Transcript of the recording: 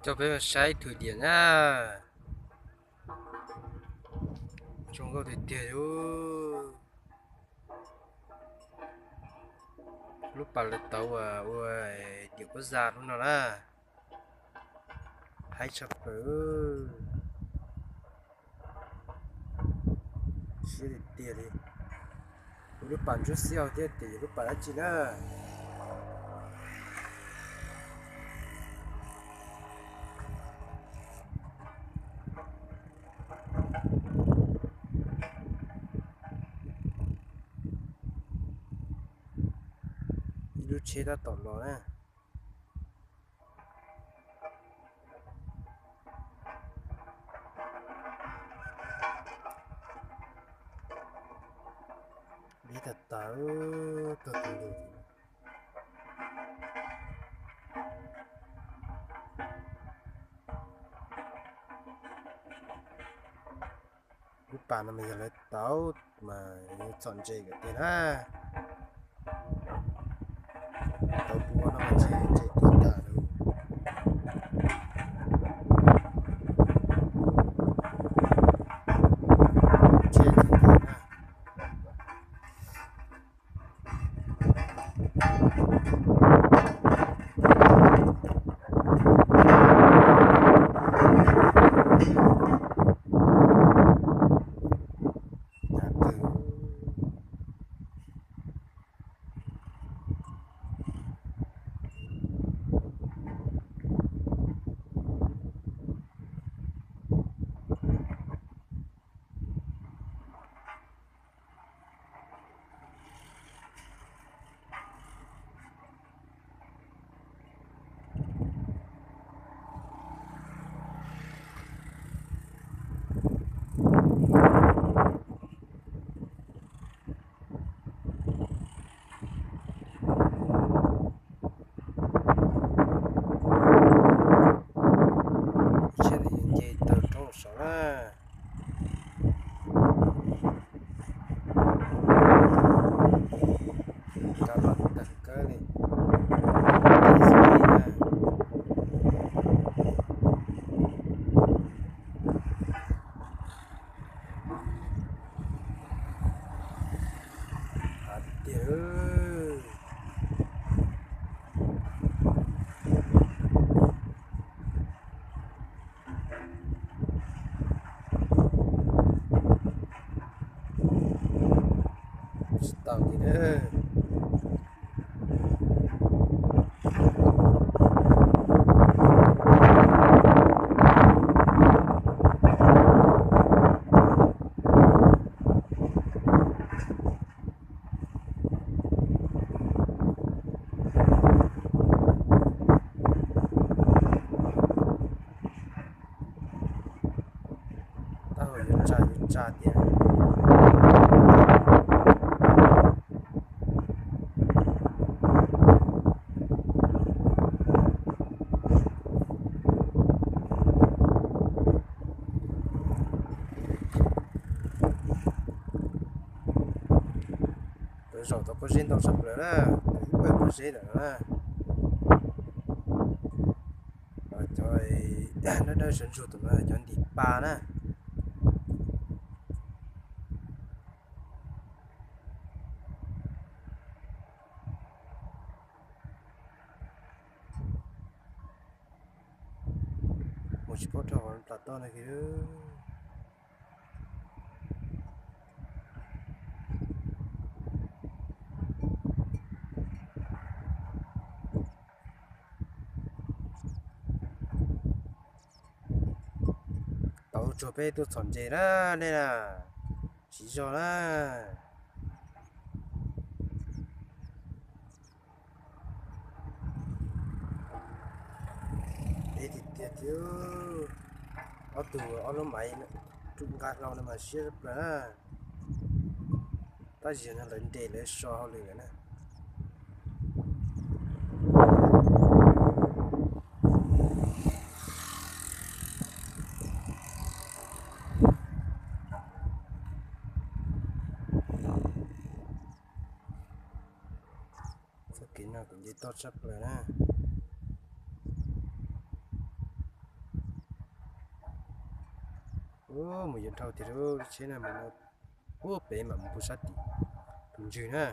Tau peb mus saib thwm diam na. Zoo nkauj tiag tiag li. Lub pas lawv tauv uas ua diam kuab za lub no na. Haib tshaj plaws. Siab tiag tiag li. Kuv lub pas ntsuab xiab thiab tias yog lub pas dab tsi na. Ib lub tsheb tab tom los na. Deb tas tas, tuag tus lus. Lub pas no mas yog lawv tauv mas yuav txom ntse kawg tiag na. Tauv puv no mas ntse ntse tuag tas lawm. Tsheb txom nyem na. Tsheb nce taw roob saud na. Kab los tawg kawg li. Tiag. Tsis tau tiag. Tab sis yuav tsa yuav tsa tiag. Lawv zaum tau pob zeb ntau tshaj plaws na, ib pawg pob zeb ntawm no na. Cov dawb dawb sawv ntsug tus no cov ntim pa na. Mus tsis paub dhau hauv plas toj no kiag. Tau tsuag peb tuaj txhom ntses na nej na, siv zog na. Deb tiag tiag tiag. Ob tug ob lub maiv rub nqa hlau no mas siab plaws na. Tab sis no lawv nres lawv so hauj lwm lawm na. Txoj kev no kuv nce toj tshaj plaws na. Mus yuav dhau tiag lub tsheb na, mus no, ub, pem mam mus pug sab tim tus ntswg na.